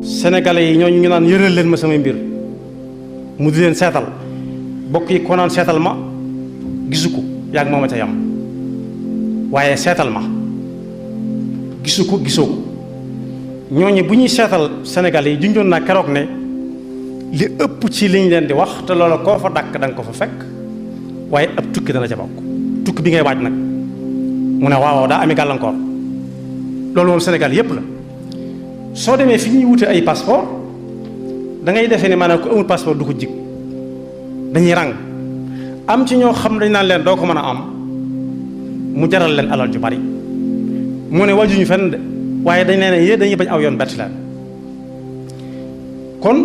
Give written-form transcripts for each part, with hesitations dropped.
sénégalais yi ñooñu ñu naan yëral leen ma samay mbir mu di leen seetal bokk yi ko naan seetal ma gisu ko yàgg moo ma ca yam waaye seetal ma gisu ko gisoo ko ñooñu bu ñuy seetal sénégalais yi junjoon naa keroog ne li ëpp ci liñ leen di wax te loolu koo fa dàkk da nga ko fa fekk waaye ab tukki dana ca bokk tukki bi ngay waaj nag mu ne waaw daa ami gàllankoor loolu moom Sénégal yépp la soo demee fi ñuy wute ay passeport da ngay defee ne maanaam ku amul passeport du ko jig dañuy ràng am ci ñoo xam dañ naan leen doo ko mën a am mu jaral leen alal ju bari mu ne wajuñu fenn de waaye dañ leen yee dañuy bañ aw yoon bett leen kon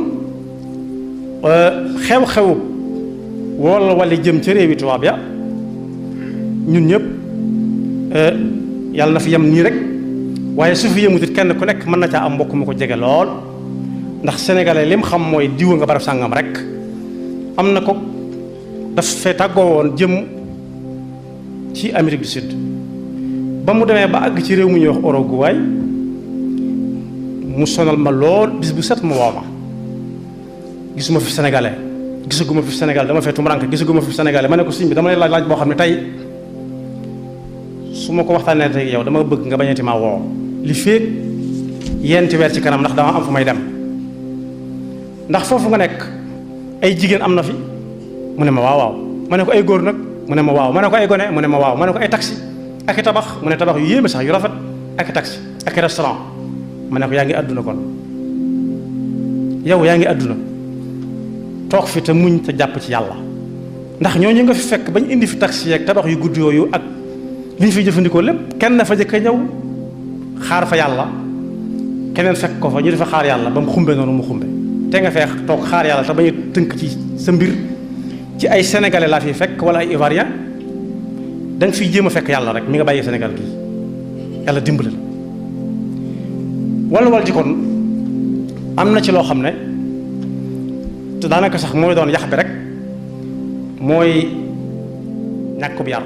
xew-xew wala jëm ca réewi tubaab ya ñun ñëpp yàlla na fi yem nii rek waaye su fi yëmutit kenn ku nekk mën na caa am mbokk mu ko jege lool ndax sénégalais lim xam mooy diwa nga barab sàngam rek am na ko daf fee tàggoo woon jëm ci Amérique du Sud ba mu demee ba àgg ci réew mu ñuy wax Uruguay mu sonal ma lool bis bu set mu woo ma gisuma fi sénégalais gisaguma fi Sénégal dama fee tumuraanke gisaguma fi sénégalais ma ne ko sëñ bi dama lay laaj boo xam ne tey su ma ko waxtaanee tey yow dama bëgg nga bañati maa woo li féeg yenti weer ci kanam ndax dama am fu may dem ndax foofu nga nekk ay jigéen am na fi mu ne ma waaw waaw ma ne ko ay góor nag mu ne ma waaw ma ne ko ay gone mu ne ma waaw ma ne ko ay taxi ak i tabax mu ne tabax yu yéeme sax yu rafet ak i taxi ak i restaurant ma ne ko yaa ngi àdduna kon yow yaa ngi àdduna toog fi te muñ te jàpp ci yàlla ndax ñooñu nga fi fekk bañ indi fi taxi yeeg tabax yu gudd yooyu ak li ñu fiy jëfandikoo lépp kenn fa jëkk a ñëw xaar fa yàlla keneen fekk ko fa ñu dafa xaar yàlla ba mu xumbe noonu mu xumbe te nga fee toog xaar yàlla te bañ a tënk ci sa mbir ci ay sénégalais laa fi fekk wala ay ivoirien da nga fiy jéem a fekk yàlla rek mi nga bàyyi Sénégal gii yàlla dimbali la wal ji kon am na ci loo xam ne te daanaka sax mooy doon yax bi rek mooy ñàkkub yar